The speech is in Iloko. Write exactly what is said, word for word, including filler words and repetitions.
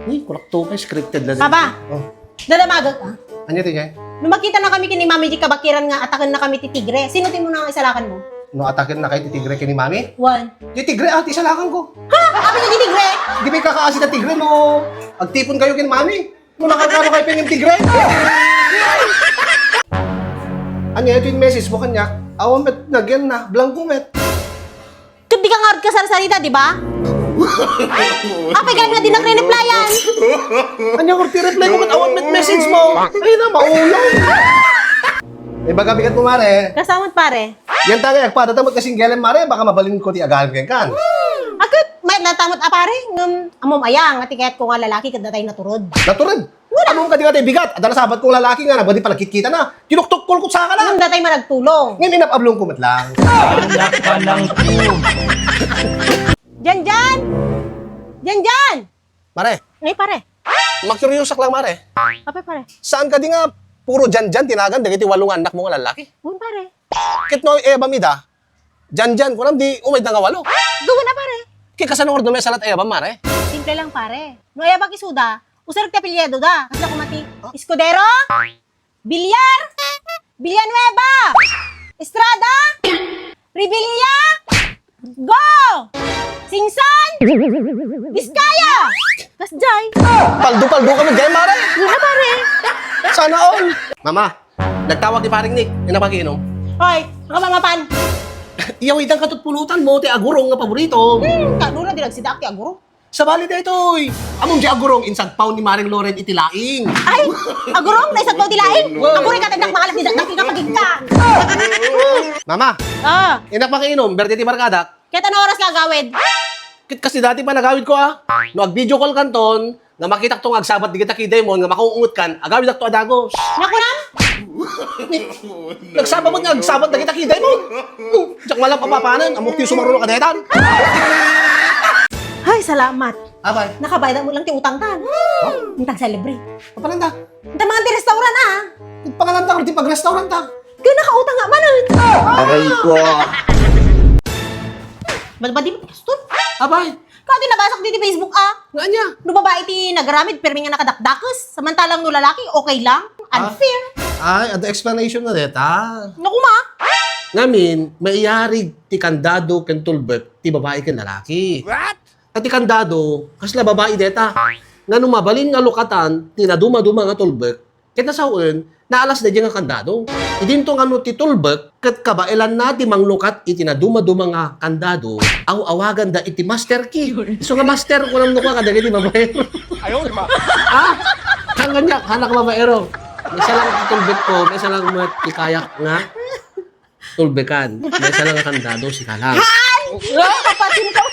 Uy, kurakto ka, scripted lang. Papa! Oh. Dadamagak, ah. Ania ti, Jay? No makitana kami ken ni Mami diay kabakiran nga atakenna kami ti tigre, sino ti umuna nga isalakan mo? No atakenna kayo ti tigre ken ni Mami? Wen. Ti tigre, ah, ti isalakan ko. Ha? Apay nga ti tigre? Di ba kakaasi ta tigre no agtipon kayo ken Mami? No nakarkaro kayo ken tigre? Ania, ito yung message mo kanya? Awan met nagyan na, blanco met. Ket di ka ngarud kasarsarita, di ba? Apay gayam nga dinak re-replyan? Ania ngarud ti reply mo ket awan met message mo? Ay na, maulam. Ibaga bigat mo, mare. Kasama, pare. Yan tagay, agpada ta met kasing gelem, mare, baka mabalin ko ti agalem kenkan. Aket, mayat na ta met a pare, ngem ammom aya nga ti kayat ko nga lalaki ket datay naturod. Naturod? Wala. Ammom kadi nga ti bigat, adda nasabat ko nga lalaki nga nabadi panagkitkitana. Tinuktok ko sa kana. Ngem datay managtulong. Ngem inap-ablong ko met lang. Anak ka ng Janjan! Janjan! Mare. Ay, pare. Makuryosak lang, mare. Apay, pare? Saan kadi nga puro Janjan ti nagan dagiti walo nga annak mo nga lalaki? Wen, pare. Ket no, e, bamida, Janjan, kunam di umayda nga walo. Gapu na, pare. Ket kasano nga dumay salat ayabam, mare? Simple lang, pare. No ayabak isuda, usarek ti apelyido da. Kasla koma ti Escudero, Villar, Villanueva, Estrada, Revilla, Go! Singson, Vizcaya. Kasjay. Paldo-paldo kami, jay, mare. Wala, pare. Sana all. Mama, nagtawag ni Paring Nick. Innak makiinom. Hoy, nakapamapan. Iyawidan ka to't pulutan mo, ti agurong nga paborito. Hmm, kanura di nagsidaak ti agurong. Sabali daytoy. Ammom di agurong insagpaw ni Maring Loren iti laing. Ay, agurong, naisagpaw ti laing? Wow. Agurong ka, tindak, makalap ni dakdak, tindak, pagigka. Mama, Ah, innak makiinom, berde ti barkadak. Ket ano oras nga agawid? Ket kasi dati pa nagawid ko, ah. No ag-video call kanton, nga makitak to nga agsabat digita kiday mo, nga makuungot kan, agawid akto a dagos. Nakunam? Nagsabat nga agsabat dagita kiday mo. Diak malap a papanan, amok ti sumaruno ka detan. Ay, salamat. Apay? Nakabayad mo lang ti utang tan. Intang celebrate. Kapananda? Ita man ti restaurant, ah. Pangalanta ko ti pag-restaurant, ah. Kaya nakautang nga manen. Aray ko. Balbadi mo, pastor? Apay? Kadi nabasok diti Facebook, ah. Nga ania? No babae ti nagaramid, permi nga nakadakdakes. Samantalang no lalaki, okay lang. Ah? Unfair. Ay, ada explanation na deta. Naku, ma. Ngamin, maiyarig ti kandado ken tulbek ti babae ken lalaki. What? Ta ti kandado, kasla babae deta. Nga no mabalin nga lukatan ti naduma-duma nga tulbek, ket nasawen, naalas daydiay nga kandado. Idinto nga no ti tulbek, ket kabaelanna ti manglukat iti naduma-duma nga kandado, aw-awaganda iti master key. So nga master, kunam no kua kadagiti babaero. Ayaw, di ba? Ha? Hanggan niya, anak babaero. Maysa lang ti tulbek ko, maysa lang met ti kayak nga tulbekan. Maysa lang nga kandado, sika lang. Ay! Kapatid ko.